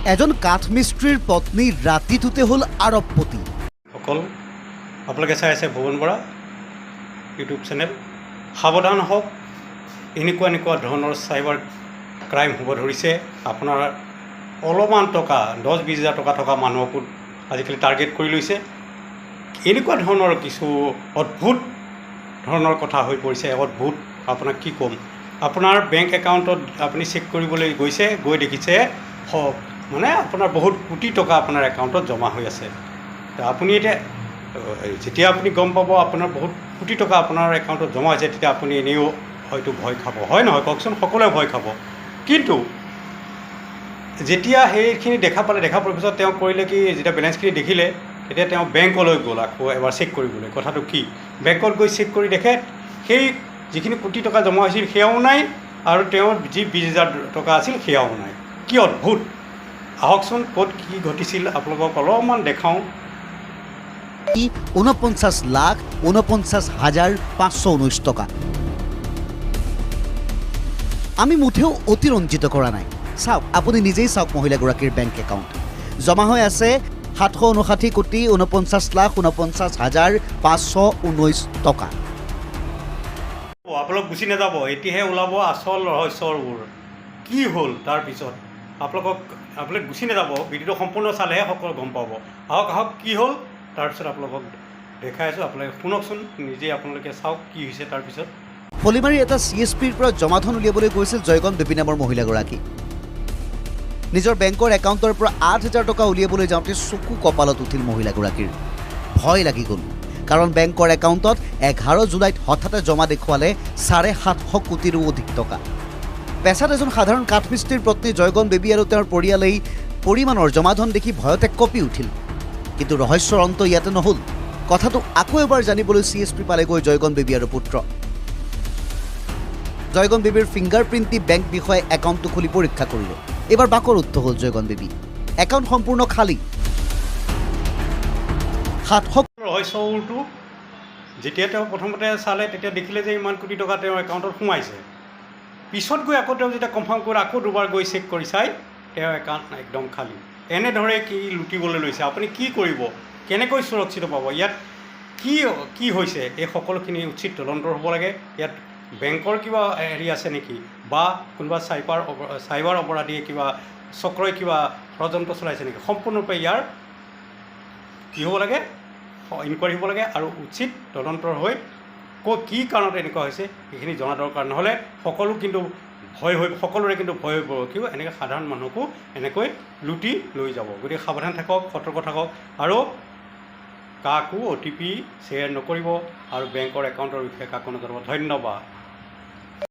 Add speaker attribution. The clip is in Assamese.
Speaker 1: এজন কাঠমিস্ত্ৰীৰ পত্নী ৰাতিটোতে হ'ল আৰবপতি।
Speaker 2: সকল আপোনালোকে চাই আছে ভুৱন বৰা ইউটিউব চেনেল। সাৱধান হওক, এনেকুৱা এনেকুৱা ধৰণৰ চাইবাৰ ক্ৰাইম হ'ব ধৰিছে। আপোনাৰ অলপমান টকা, 10-20 হাজাৰ টকা থকা মানুহকো আজিকালি টাৰ্গেট কৰি লৈছে। এনেকুৱা ধৰণৰ কিছু অদ্ভুত ধৰণৰ কথা হৈ পৰিছে। অদ্ভুত, আপোনাক কি ক'ম। আপোনাৰ বেংক একাউণ্টত আপুনি চেক কৰিবলৈ গৈছে, গৈ দেখিছে মানে আপোনাৰ বহুত কোটি টকা আপোনাৰ একাউণ্টত জমা হৈ আছে। তো আপুনি এতিয়া যেতিয়া আপুনি গম পাব আপোনাৰ বহুত কোটি টকা আপোনাৰ একাউণ্টত জমা হৈছে, তেতিয়া আপুনি এনেও হয়তো ভয় খাব, হয় নহয় কওকচোন? সকলোৱে ভয় খাব। কিন্তু যেতিয়া সেইখিনি দেখা পালে, দেখা পোৱাৰ পিছত তেওঁ কৰিলে কি, যেতিয়া বেলেঞ্চখিনি দেখিলে, তেতিয়া তেওঁ বেংকলৈ গ'ল আকৌ এবাৰ চেক কৰিবলৈ কথাটো কি। বেংকত গৈ চেক কৰি দেখে, সেই যিখিনি কোটি টকা জমা হৈছিল সেয়াও নাই আৰু তেওঁৰ যি 20 হাজাৰ টকা আছিল সেয়াও নাই। কি অদ্ভুত! আহকচোন, ক'ত কি ঘটিছিল আপোনালোকক অলপমান দেখাওঁ।
Speaker 1: 49,49,519 টকা। আমি মুঠেও অতিৰঞ্জিত কৰা নাই। চাওক, আপুনি নিজেই চাওক, মহিলাগৰাকীৰ বেংক একাউণ্ট জমা হৈ আছে 759,49,49,519 টকা।
Speaker 2: আপোনালোক গুচি নাযাব, এতিয়াহে ওলাব আচল ৰহস্যবোৰ কি হ'ল। তাৰপিছত আপোনালোক গুচি নাযাব, ভিডিঅ'টো সম্পূৰ্ণ চালেহে সকলো গম পাব। আহক আহক, কি হ'ল তাৰপিছত আপোনালোকক দেখাই আছোঁ। আপোনালোকে শুনকচোন নিজে, আপোনালোকে চাওক কি হৈছে তাৰপিছত।
Speaker 1: ফলিমাৰীৰ এটা চি এছ পিৰ পৰা জমা ধন উলিয়াবলৈ গৈছিল জয়গন দেৱী নামৰ মহিলাগৰাকী। নিজৰ বেংকৰ একাউণ্টৰ পৰা 8 হাজাৰ টকা উলিয়াবলৈ যাওঁতে চকু কপালত উঠিল মহিলাগৰাকীৰ। ভয় লাগি গ'ল, কাৰণ বেংকৰ একাউণ্টত 11 জুলাইত হঠাতে জমা দেখুৱালে 750 কোটিৰো অধিক টকা। পেছাত এজন সাধাৰণ কাঠমিস্ত্ৰীৰ পত্নী জয়গন বেবী আৰু তেওঁৰ পৰিয়ালেই পৰিমাণৰ জমাধন দেখি ভয়তে কঁপি উঠিল। কিন্তু ৰহস্যৰ অন্ত ইয়াতে নহ'ল। কথাটো আকৌ এবাৰ জানিবলৈ চি এছ পি পালেগৈ জয়গন বেবী আৰু পুত্ৰ। জয়গন বেবীৰ ফিংগাৰ প্ৰিণ্ট দি বেংক বিষয়াই একাউণ্টটো খুলি পৰীক্ষা কৰিলে। এইবাৰ বাকৰুদ্ধ হ'ল জয়গন বেবী। একাউণ্ট সম্পূৰ্ণ খালী। 700
Speaker 2: ৰহস্যটো যেতিয়া তেওঁ প্ৰথমতে চালে, তেতিয়া দেখিলে যে ইমান কোটি টকা তেওঁৰ একাউণ্টত সোমাইছে। পিছত গৈ আকৌ তেওঁ যেতিয়া কনফাৰ্ম কৰি আকৌ দুবাৰ গৈ চেক কৰি চাই, তেওঁৰ একাউণ্ট একদম খালী। এনেদৰে কি লুটিবলৈ লৈছে। আপুনি কি কৰিব? কেনেকৈ সুৰক্ষিত পাব? ইয়াত কি কি হৈছে, এই সকলোখিনি উচিত তদন্ত হ'ব লাগে। ইয়াত বেংকৰ কিবা হেৰি আছে নেকি বা কোনোবা চাইবাৰ অপৰাধীয়ে কিবা চক্ৰই কিবা ষড়যন্ত্ৰ চলাইছে নেকি, সম্পূৰ্ণৰূপে ইয়াৰ কি হ'ব লাগে, ইনকুৱাৰী হ'ব লাগে আৰু উচিত তদন্তৰ হৈ কি কাৰণত এনেকুৱা হৈছে সেইখিনি জনা দৰকাৰ। নহ'লে সকলো কিন্তু ভয় হৈ সকলোৰে কিন্তু ভয় হৈ পৰিব। কিয় এনেকৈ সাধাৰণ মানুহকো এনেকৈ লুটি লৈ যাব। গতিকে সাৱধান থাকক, সতৰ্ক থাকক আৰু কাকো অ' টি পি শ্বেয়াৰ নকৰিব আৰু বেংকৰ একাউণ্টৰ বিষয়ে কাকো নজনাব। ধন্যবাদ।